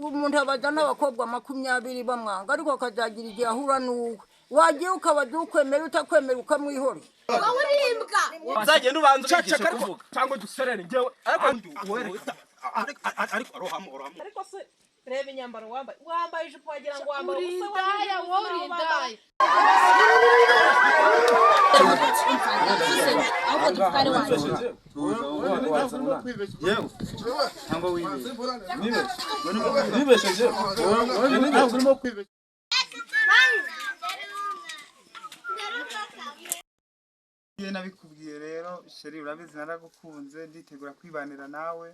Umuntu abaza n'abakobwa 20 bamwanga, ariko akazagira igihe ahura n'uwe. Wagiye ukabaza ukwemera, utakwemera ukamwihorera. Wowe uri imbwa. Uzagenda ubanza ubigishe Ceceka ariko kuvuga. Cyangwa duserere njyewe, ariko wereka, ariko arohamo, arohamo. Ariko se reba inyambaro wambaye, wambaye ijipo wagira ngo wambaye Uri ubusa. indaya, wowe uri indaya. Ahubwo dutware wanjye. Yewe, cyangwa wibeshye. Nibeshye njyewe? Ntabwo urimo kwibeshya. Iyo nabikubwiye rero, chérie, urabizi naragukunze, nditegura kwibanira nawe.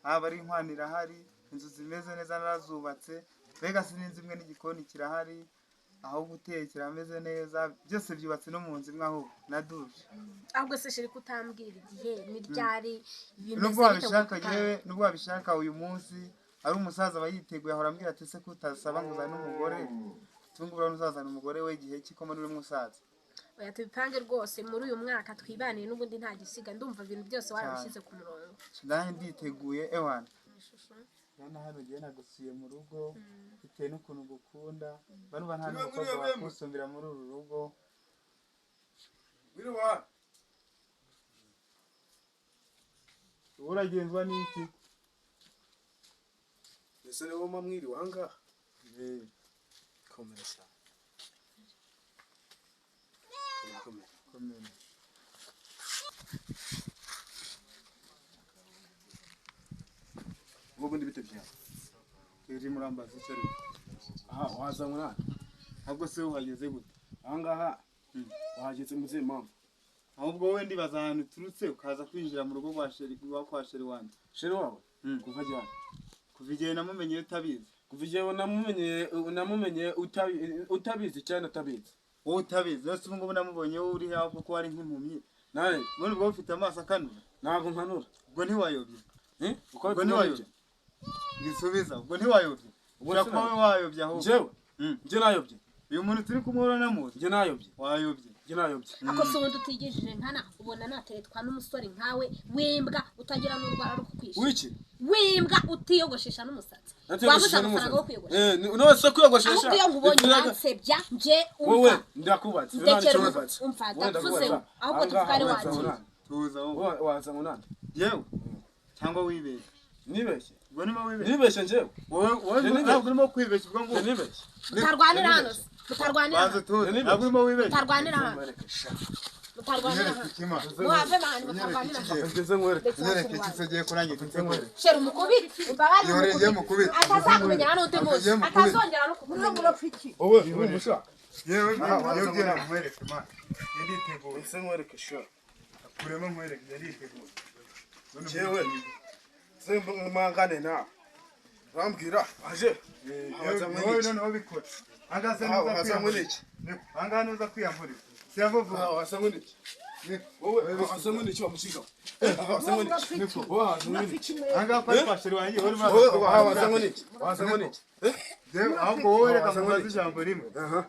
Haba ari inkwano irahari, inzu zimeze neza narazubatse, mbega si n'inzu imwe, n'igikoni kirahari, aho gutekera hameze neza, byose byubatse no mu nzu imwe, ahubwo na douche. Ahubwo se chéri, kutambwira igihe ni ryari, bimeze Nubwo bite? wabishaka yewe, nubwo wabishaka uyu munsi, ari umusaza aba yiteguye, ahora ambwira ati: "Ese ko utasaba ngo uzane umugore?" Tungu urabona uzazana umugore we igihe ki, ko muri uri musaza? Oya, tubipange rwose muri uyu mwaka twibanire, n'ubundi nta gisiga. Ndumva ibintu byose warabishyize ku murongo. Nanjye nditeguye, ewana. Urabona hano ugiye nagusuye mu rugo bitewe n'ukuntu gukunda, barumva nta n'umukobwa wakusumbira muri uru rugo. Wiriwe. Uba uragenzwa n'iki? Ese niwo mwiriwe ahangaha? Komera cyane. Komera, komera. Komera. Wowe ubundi bite byawe? Uri murambaza icyo ariko? Aha wazanywe nande? Ahubwo se uhageze gute? Ahangaha wahageze muzihe mpamvu? Ahubwo wowe ndibaza ahantu uturutse ukaza kwinjira mu rugo rwa chéri, rwa kwa chéri wanjye. Chéri wawe? Kuva ryari? Kuva igihe namumenye utabizi. Kuva igihe namumenye utabizi cyane atabizi? Wowe utabizi rero, ubu ngubu namubonye wowe uri hafi kuko wari nk'impumyi. Nawe. Ubundi ubwo ufite amaso akanura? Ntabwo nkanura. Ubwo ntiwayobye? Eh? Uko Ubwo ntiwayobye? Ngisubiza, ubwo ntiwayobye? Ubwo Ushobora kuba wowe wayobye ahubwo. Njyewe? Njye nayobye? Uyu muntu turi kumwe uranamuzi? Njye nayobye? Wayobye. Njye nayobye? Ako se ubundi utigijije nkana, ubona nateretwa n'umusore nkawe w'imbwa, utagira n'urwara rwo kwishyura? Wiki? W'imbwa, utiyogoshesha n'umusatsi, wabuze amafaranga yo kwiyogoshesha. Eh, none se kwiyogoshesha? Ahubwo iyo nkubonye uransebya nje. Wowe Umva. ndakubatse. Ndekera, umva, ndavuze ahubwo tuvugane wagiye. Tuza wowe. Wazanywe nande? Yewe, cyangwa wibeshye. Nibeshye? Ubwo nimo wibeshye. Nibeshye njyewe? Wowe, wowe. Njye nibeshye. Ntabwo urimo kwibeshya ubwo Njye ngubwo. nibeshye? Mutarwanira hano se, mutarwanira Banza hano. tuze. Njye Ntabwo urimo wibeshya. Mutarwanira hano. Nkwereke sha. Mutarwanira Nyereka hano. ikima. Muhave mani, mutarwanira hano. Ngeze nkwereke. Ndetse Nyereka washyira iki se iwanjye. ugiye kurangiza nkwereke? Shera umukubite, imbabare. Yore, njye mukubite. Atazakumenyera n'undi munsi. Njye mukubite. Atazongera no kukumenya. Wowe urumva? Yewe, yewe, byera nkwereke man. Njye nditeguye. Ngeze nkwereke sha. Kurema nkwereke, njye nditeguye. Njyewe se mpangane nawe urambwira aje wazanywe Wowe n'iki? noneho bikora. Ahangaha se Aha, nuza wazanywe kwiyamburira. n'iki? Ahangaha nuza kwiyamburira. Siyavuga. Aha wazanywe n'iki? Wowe wazanywe n'iki wa mushinga we? Aha wazanywe n'iki? Wowe wazanywe n'iki? Ahangaha kwa kwa chéri wanjye uri. Wowe aha wazanywe n'iki? Wazanywe n'iki? Yewe, ahubwo wowe reka Wazanywe mubaze n'iki? ijambo rimwe. Aha.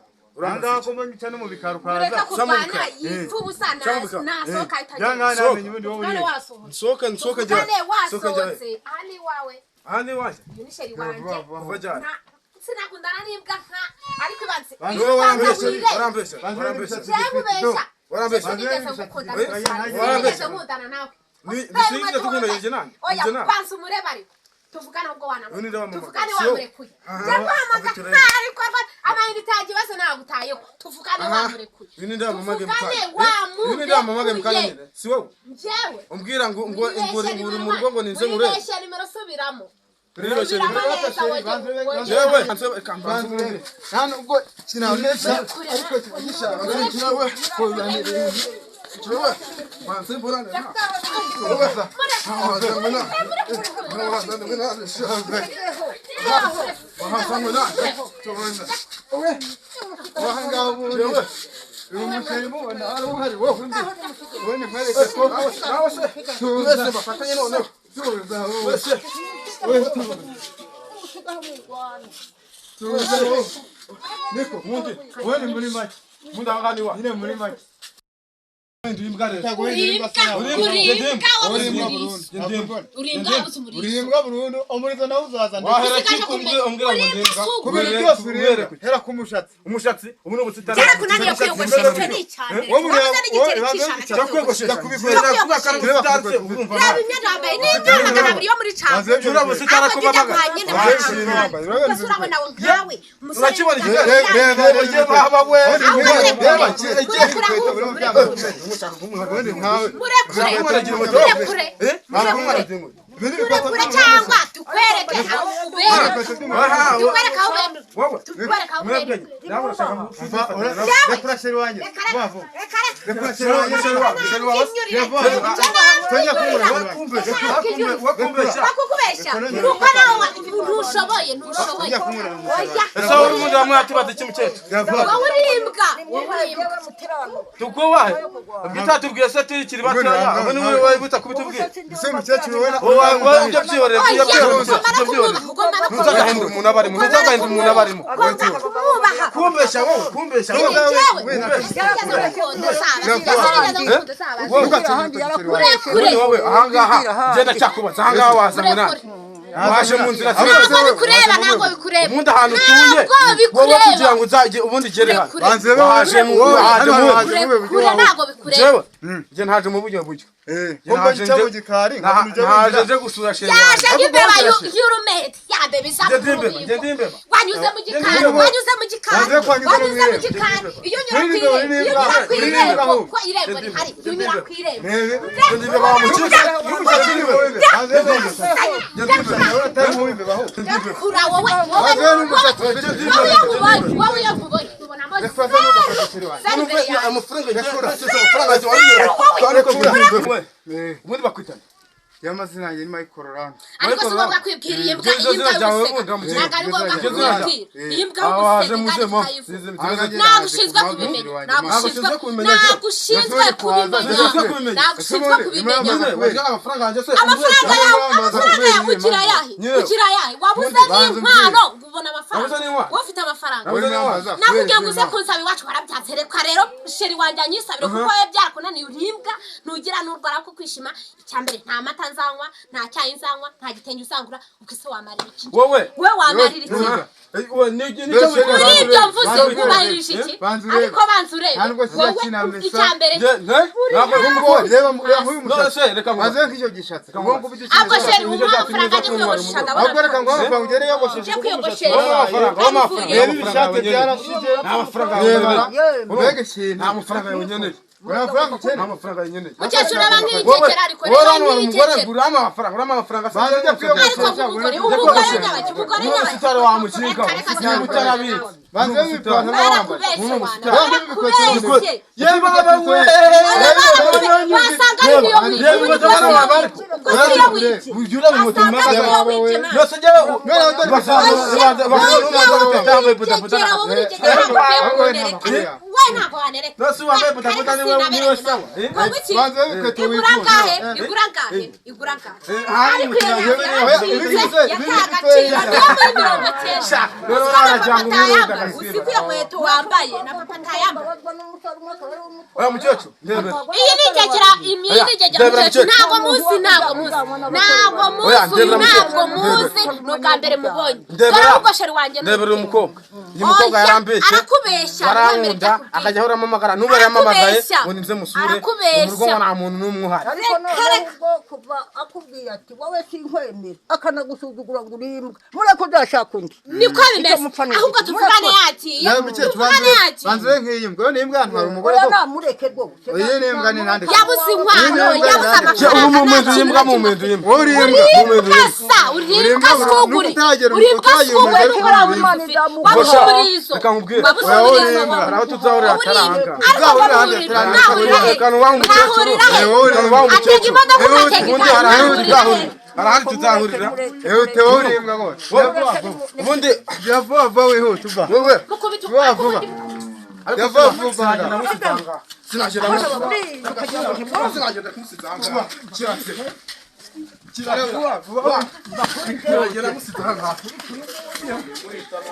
Ahangaha ko mbona uca no mu bikari Mureke ukaza. kurwana. Samuka. Yipfa ubusa. Samuka. Nasohoka ahita Bya agenda. nkaho namenye ubundi wowe uri None he? wasohotse? Nsohoka, nsohoka njya. Tuvugane. Nsohoka njya. Wasohotse, aha ni iwawe. Aha ni iwanjye. Uyu ni chéri Vuba, wanjye. vuba, Kuva vuba. ryari? Sinakundana n'imbwa nka, ariko ibanze Wowe warambeshye, wirebe. warambeshye, Banza warambeshye. imisatsi. Njyewe Warambeshye. sinigeze ngukunda. Warambeshye. Sinigeze nkundana nawe. Sinigeze tukundana njye nande? Oya. Njye nande? Banza umurebe, ariko tuvugane ubwo Uyu ni ndabamamaga. tuvugane Si wowe. wamurekuye. Aha, Njye guhamagara abiturebe. nta ariko amayinite yanjye yose nagutayeho. Tuvugane wamurekuye. Uyu ni ndabamamaga Tuvugane mukanya. Uyu ni ndabamamaga mukanya wamurekuye. nyine. Si wowe. Njyewe Umbwira ngo uri mu rugo ngo ninze ngurebe. Wibeshye nimero, subiramo. Wibeshye Subiramo nimero. neza, wongere. Jewe, kambanza Banza urebe. Nta nubwo kinamesha ariko kigishaka. Jewe, jewe, banze mburane na. Wowe, wazanywe na. Wazanywe na. Wazanywe na. Wowe ahangaha ubundi Jewe, uyu muceri mubona wari uhari wowe undi. Ubundi nkwereke ko nawe se, nawe se. Mwese bafatanye noneho. tuza wowe. Mwese. Wowe tuza. Tuza wowe. Niko. Mundi, Wowe ni muri make. mundi ahangaha ni iwawe. Nyine muri make. Imbwa rero. Urimbwa, urimbwa, wabuze umurizo. Urimbwa, wabuze umurizo. Urimbwa burundu, umurizo nawe uzaza ndetse. Wahera Usigaje ki kumenya. umbwira ngo Urimbwa ndimbwa? si Ku bintu ugure. byose urimbwa. Hera ku mushatsi. Umushatsi ubu ni ubusitani. Byarakunaniye kwiyogoshesha, icyo ni icya mbere. Wowe uriya- Wabuze n'igiceri wowe cy'ijana ibanza cyo Cyo kwiyogoshesha. kwiyogoshesha. Cyo Reba imyenda wambaye, ni imyenda 200 yo muri Banza cana. ibyo Uriya busitani Ariko jya akomamaga. kwa nyine Banza baraguhaye. ibyo wambaye. Urabona Mbese urabona we nkawe, umusore Urakibona iki? Reba, reba, Reba, reba, we. Ahubwo murekure, Reba, murekure ahubwo, murekure. Ubundi nkawe. Murekure, murekure, murekure. Murekure cyangwa tukwereke aho ubera. Tukwereke aho ubera. Wowe. Tukwereke aho ubera. Nawe urashaka Rekura sheri wanjye. Reka reka, Vuba vuba. reka reka. Rekura sheri wanjye. Sheri wawe. Bakukubeshya nuko nawe ntushoboye, ntushoboye. Oya. Ese wowe ubundi wamwatubaza iki mukecuru? Wowe urimbwa, wowe urimbwa. Tukubahe. Ubwo utatubwiye se tukiri batoya, ubu ni wowe buta kubitubwira. Ese umukecuru we Wowe wowe ibyo byihorere, Oya, ibyo byihorere, ugomba no ibyo byihorere. kumwubaha, ugomba no Ntuzagahindura umuntu abarimo, ntuzagahindura umuntu abarimo. Ugomba kumwubaha. Kumbeshya wowe, kumbeshya wowe. Njyewe, sinigeze ngukunda, saba, sinigeze ngukunda, saba. Ubundi wowe ahangaha ngenda cyakubaza, ahangaha wazanywe nande? Waje mu nzira Ntabwo bikureba, ntabwo bikureba. Ubundi ahantu utuye, Ntabwo wowe bikureba. kugira ngo uzajye ubundi ugere hano. Murekure. Waje mu waje mu Murekure, ntabwo bikureba. Jewe, nje ntaje mu buryo buryo. Kumva icyo mu gikari nkabona ujya Ntaje winjira. nje gusura sheri Yaje wanjye. nk'imbeba y'urumeti, ya mbeba isa Nje ndi imbeba, ku nje ndi bubiko. imbeba. Wanyuze mu gikari, Nje ndi wanyuze mu gikari, Wanze kwanyuza mu wanyuze mu irembo. gikari. Iyo unyura ku Muri irembo, irembo, iyo unyura ku muri irembo, irembo. ko irembo rihari, iyo unyura ku irembo. Rebe. Nje ndi imbeba wa mukecuru. Kura wowe, wowe, Wanze n'umusatsi wowe ufite. iyo nkubonye, wowe iyo nkubonye, ubona amazi Rekura se n'umusatsi sheri wanjye. zeru imbere yawe. Amafaranga amafaranga ubundi bakwitana. Y'amazina yanjye ni Michael Rolando. Ariko si ngombwa kwibwira iyi mbwa, Iryo iyi mbwa zina ryawe y'ubusega. ubundi wamugira. Ntabwo ari ngombwa Iryo zina ryawe. kubibwira. Iyi mbwa Aho waje y'ubusega muze kandi mo. utayivuga. Ntabwo ushinzwe kubimenya. Ntabwo Ntabwo ushinzwe ushinzwe kubimenya. ntabwo ushinzwe kubimenya. Ushinzwe kubimenya. Ntabwo ushinzwe kubimenya. Amafaranga yanjye se Amafaranga yawe, amafaranga yawe ugira ayahe? Nyewe. Ugira ayahe? Wabuze Banza n'inkwano ngo ubone amafaranga. Wabuze n'inkwano? Wowe ufite amafaranga. Wabuze n'inkwano? Nakubwiye ngo uze kunsaba iwacu warabyanze. Reka rero sheri wanjye anyisabire kuko wowe byarakunaniye urimbwa, ntugira n'urwara ko kwishima. Icya mbere nta mata nzanywa, nta cyayi nzanywa, nta gitenge uzangura, ubwo ese wamarira iki? Wowe. We wamarira iki? Muri ibyo mvuze wubahirije iki? Banza urebe. Ariko banza urebe. Nta nubwo Wowe kizakinamesa. icya mbere Reba nk'uyu None mushatsi. se reka Banza nkubaze. nk'icyo gishatsi. Ubwo ngubwo icyo Ahubwo gishatsi. sheri umuha amafaranga ajye kwiyogoshesha ndabona. Ahubwo reka ngo amafaranga ugere yogosheshe. Ujye kwiyogoshesha. Wowe amafaranga, wowe amafaranga. Reba ibishate byarashize. Nta mafaranga Reba. yawe. Mbega ikintu. Nta mafaranga yawe nkeneye. Nta mafaranga ukeneye. Nta mafaranga yawe nkeneye. Mukecuru aba Wowe nk'iyikekera ariko wowe reba hano wari umugore nk'iyikekera. urama amafaranga, urama amafaranga. Banza ujya Ariko nk'umugore, umugore nyabaki, umugore Niba nyabaki. usitara wamukinga, Reka, reka, niba utarabizi. Banza w'ipantaro wambaye. Barakubeshye wana, Barakubeshye. barakubeshye. Yewe baba we. Wasanga ari niyo wibye, Reba inkweto bano bambara. ubwo si iyo wibye. Ujya uraba inkweto Wasanga ari mpagaze. niyo wibye, man. Nose njyewe We ntabwo wanereka. Nose wambaye bodaboda niwe niwe sawa. Eh? Banza w'ikweto Igura wifuza. angahe? Igura angahe? Igura angahe? Hari Ariko iyo inkweto yacitse yataye agaciro niyo muri 90. Rero Uzi ko na barajya papa ngo atayambara, umwenda uzi ko iyo nkweto wambaye na papa atayambara. Oya mukecuru, ndebera. Iyi ni ingegera, iyi ni ingegera Ndebera mukecuru. mukecuru. Ntabwo muzi, ntabwo muzi. Ntabwo Oya, muzi, uyu ndebera ntabwo mukecuru. muzi. Ni ubwa mbere mubonye. Ndebera. Dore ahubwo sheri wanjye ni Ndebera uyu umukecuru. mukobwa. Uyu mukobwa Oya, yarambeshye. arakubeshya. Barankunda akajya ahora ampamagara n'ubu yarampamagaye Arakubeshya. ngo nize musure. Arakubeshya. Mu rugo ngo nta muntu n'umwe uhari. Ariko Reka, noneho reka. ubwo kuva akubwiye ati wowe sinkwemera, akanagusuzugura ngo uri imbwa, mureke uzashaka undi. Niko bimeze. Icyo mupfa ni Ahubwo iki? tuvugane Mureke. yagiye. Nawe mukecuru Tuvugane yagiye. banza ube nk'iyi mbwa. Iyo ni imbwa ntwara umugore Oya koko. namureke rwose. Iyi ni imbwa ni nande. Yabuze inkwano, yabuze Je ubu amafaranga. mu nta nzu kintu y'imbwa na mu kimwe nzu y'imbwa. Wowe uri imbwa. Urimbwa sa, urimbwa suguri. Urimbwa suguri nuko Urimbwa wabuze Imana izamuguha. wabuze umurizo. Reka nkubwire. Wabuze Oya, umurizo urimbwa. wowe. Hari aho tuzahurira ataranga. Ariko Uzahurira mwahurira ahandi mwahurira he? Reka nubahe umukecuru. Mwahurira he? Wowe uri Reka nubahe Atega umukecuru. imodoka ukatega Ubundi igare, hari ahandi mwahurira he? tuzahurira. Hari ahandi tuzahurira. Ewe Theo uri imbwa rwose. Ubundi Jya vuba vuba wihute uva. wowe Mukubita Vuba vuba. Jya vuba vuba. sinagenda musizanga. Sinagenda musizanga. Sinagenda musizanga. Kirazira. Kirazira. Vuba vuba. Sinagenda musizanga.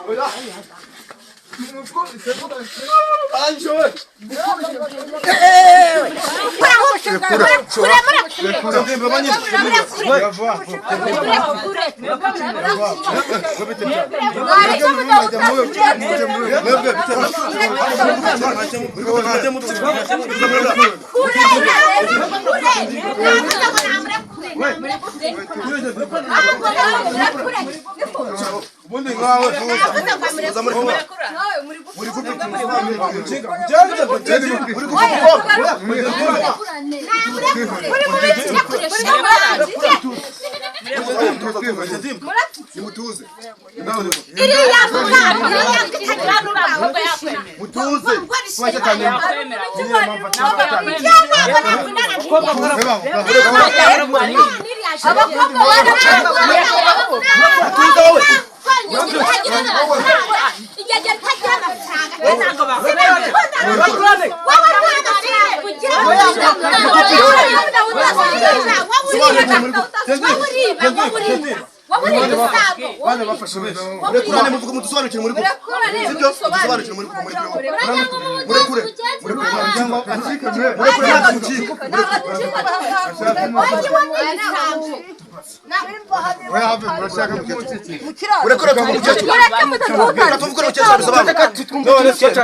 Oya.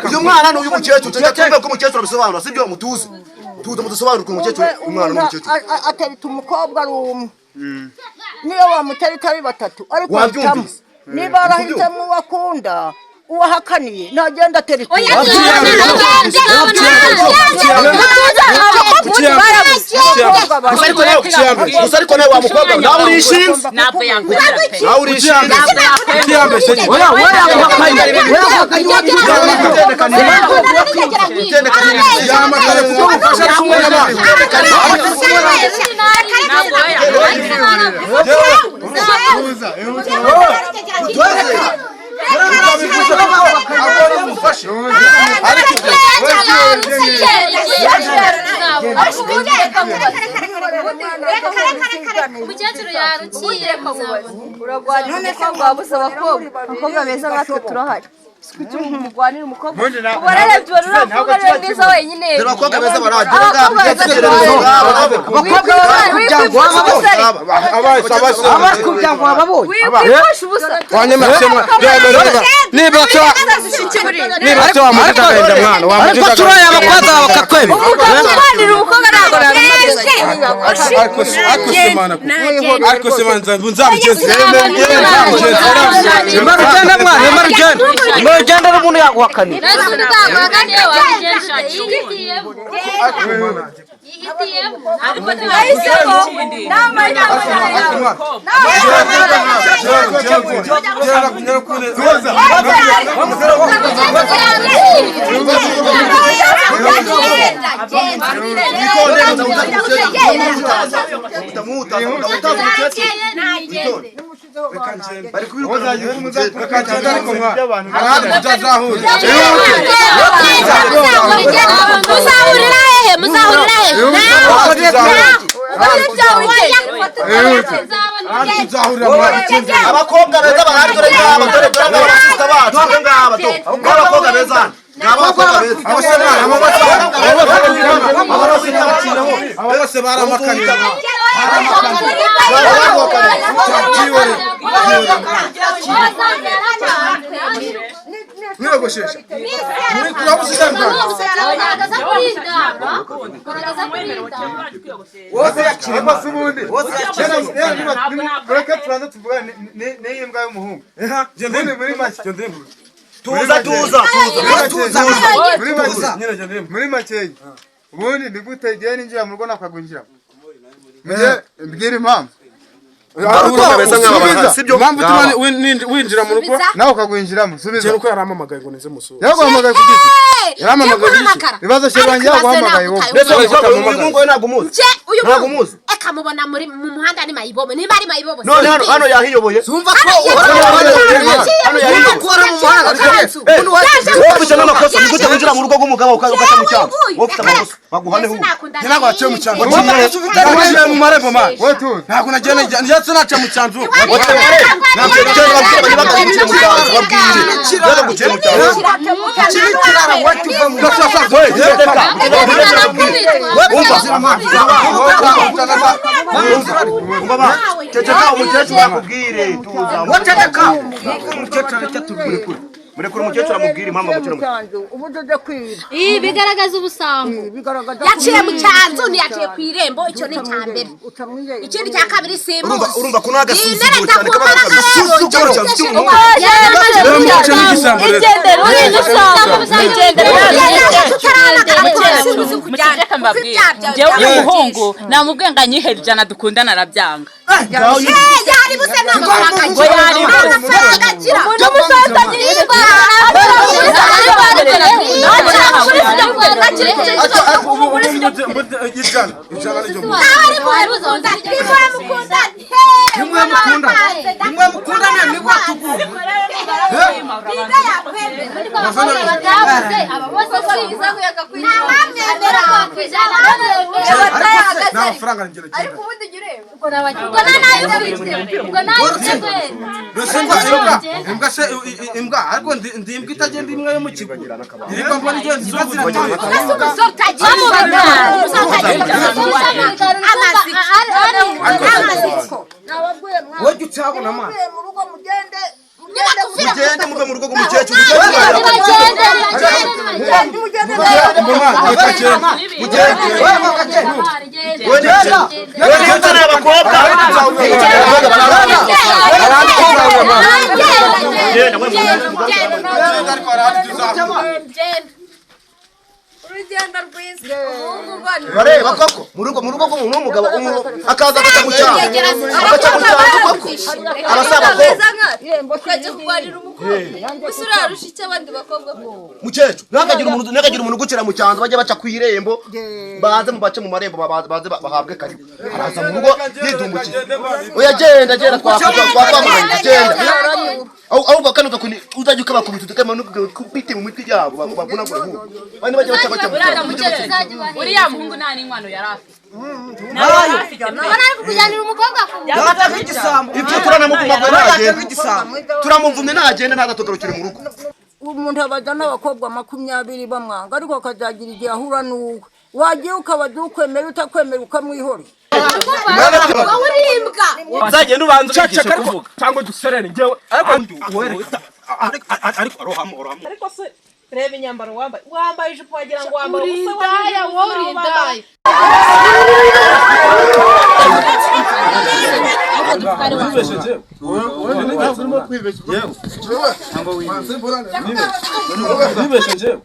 Uyu mwana ni uyu mukecuru cyangwa ko umukecuru abisobanura sibyo mutuze tuze mudusobanurire umukecuru umwana n'umukecuru aterita umukobwa ari umwe niyo wamuterita ari batatu ariko ahitamo niba arahitamo uwo akunda uwahakaniye ntagenda aterita gusa ariko nawe wa mukobwa nawe urishinze nawe urishinze Umukecuru yaruciye uragwanira umukobwa wabuze abakobwa abakobwa beza nkatwe turahari kuki mugwanira umukobwa ubona arebye ubona uriya mukobwa ariwe mwiza wenyine abakobwa beza barahagera abakobwa beza wifashe ubusa ariko turiya abakobwa bakakwemera umugabo urwanira umukobwa ntabwo ariko se manza nzamugenzi mara mwana mara ugenda mara ugenda n'umuntu yaguhakanira Muzahurira hehe muzahurira hehe abakobwa beza barahari dore ngaba dore dore ngaba abasista bacu dore ngaba do abakobwa beza ngaba abakobwa beza bose baramakanira mwiyogoshesha Reka tubanze tuvugane n'iyi mbwa y'umuhungu. Muri make. Tuza tuza tuza tuza. Muri make. Ubundi ni gute igihe ninjira mu rugo nakagwinjira? Mbwira impamvu. Sibyo impamvu utuma winjira mu rugo nawe ukagwinjiramo subiza. Cyane uko yarampamagaye ngo nize musure. Yaguhamagaye ku giti. Yaramamagaye ku giti. Ibibazo cye banjye yaguhamagaye wowe. Mbese uyu muhungu we ntabwo umuzi. Ntabwo umuzi. Eka mubona muri mu muhanda ni mayibobo nimba ari mayibobo. None hano hano yahiyoboye. Zumva ko uhora mu muhanda. Wowe ufite n'amakosa ni gute winjira mu rugo rw'umugabo ugaca mu cyangwa? Wowe ufite amakosa baguhane hubu. Ntabwo waciye mu cyangwa. Waciye mu marembo man. Ntabwo nagiye ndetse naca mu cyanzu. Ntabwo babwire Yaza guciye mu cyanzu. Kiri kirara watuva mu Umva ba, ceceka umukecuru akubwire, tuza. Waceceka. Umukecuru aracya tubwire. Murekure umukecuru amubwire impamvu amucira mu cyanzu ubu ujya kwiba. Ibi bigaragaza ubusambo. Bigaragaza Yaciye mu cyanzu, ntiyaciye ku irembo. Icyo ni icya mbere. Ikindi cya kabiri, simuzi. Urumva ko n'agasuzuguro cyane kaba agasuzuguro cyane cy'umuhungu. Igendere uri igisambo, igendere. Muceceke mbabwire, njyewe uyu muhungu namubwiye ngo anyihere 100 dukundana, arabyanga. Yaribuze, nta mafaranga Ngo agira, yaribuze. nta mafaranga agira. Umuntu w'umusaza agira Ijana n'iryo mu Nimwe mukunda. Nimwe mukundana nibwo tuguha. Nta mafaranga njye Ariko ubundi jya ureba ubwo nta nayo ufite, ubwo nayo ufite kweri. Mbese imbwa imbwa imbwa se imbwa ariko ndi imbwa itagenda imwe yo mu kigo iriko mbona igenda izunguza. Wowe jya ucabona amazi. Mu rugo mugende. Mugende muve mu rugo rw'umukecuru, mugende. Mugende abakobwa. Urugendo rwiza, umuhungu urwanira. Urareba koko mu rugo rw'umuntu w'umugabo akaza agaca mu cyanzu, agaca mu cyanzu koko abasaba ko Beza nkatwe ukajya kurwanira umukobwa gusa, urarusha icyo abandi bakobwa ko Mukecuru, ntihakagire umuntu ugucira mu cyanzu. Bajye baca ku irembo, baze mu bace mu marembo, baze bahabwe karibu. Araza mu rugo yidumbukiye. Oya, genda, genda, twakwamagana, genda. Ahubwo kano gakoni uzajya ukabakubita, ukamanuka ukubite mu mitwe yabo, bavunagure ahubwo bane bajya baca mu Uriya cyanzu. mukecuru, uriya muhungu nta n'inkwano yari afite. Ubona ari kukujyanira umukobwa ku Yataka igisambo. Ibyo turanamuvuma ngo Yataka nagenda. igisambo. Turamuvumye nagenda, ntazatugarukire mu rugo. Umuntu abaza n'abakobwa 20 bamwanga, ariko akazagira igihe ahura n'uwe wagiye ukabaza ukwemera, utakwemera ukamwihorera. Wowe uri imbwa. Uzagenda ubanza ubigishe Ceceka ariko kuvuga. cyangwa duserere njyewe ariko arohamo arohamo. Ariko se reba imyambaro wambaye, wambaye ijipo wagira ngo wambaye Uri ubusa. indaya, wowe uri indaya. Nibeshe njyewe.